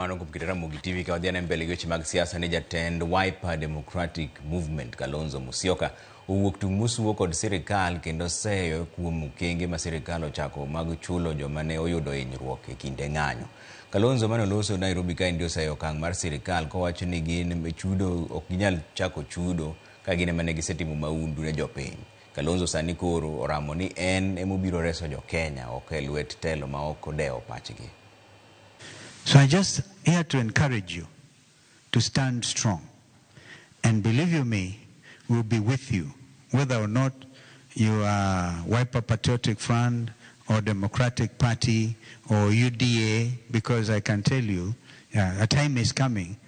Mano kuom kit Ramogi TV ka wadhi mbele gi weche mag siasa ni jatend Wiper Democratic Movement Kalonzo Musyoka owuok tung' mosuo kod sirikal kendo seyo kuom okenge ma sirikal ochako mag chulo joma ne oyudo hinyruok e kinde ng'anyo. Kalonzo mane oloso Nairobi kaendi oseyo okang' mar sirikal kowacho ni gin chudo ok ginyal chako chudo ka gin ema ne gisetimo mahundu ne jopiny. Kalonzo sani koro oramo ni en emobiro reso jo-Kenya oko e lwet telo ma ok odewo pachgi. So I just here to encourage you to stand strong. And believe you me, we'll be with you, whether or not you are Wiper Patriotic Front or Democratic Party or UDA, because I can tell you, a time is coming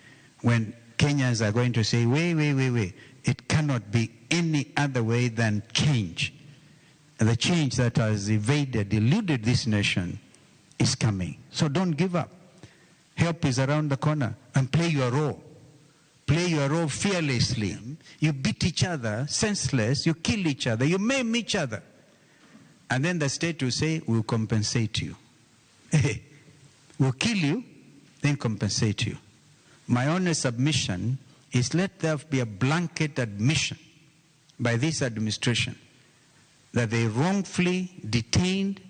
when Kenyans are going to say, wait, wait, wait, wait. It cannot be any other way than change. And the change that has evaded, eluded this nation is coming. So don't give up. Help is around the corner, and play your role. Play your role fearlessly. You beat each other senseless, you kill each other, you maim each other. And then the state will say, we'll compensate you. We'll kill you, then compensate you. My only submission is let there be a blanket admission by this administration that they wrongfully detained,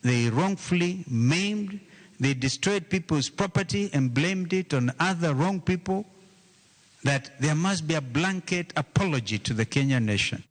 they wrongfully maimed, they destroyed people's property and blamed it on other wrong people, that there must be a blanket apology to the Kenyan nation.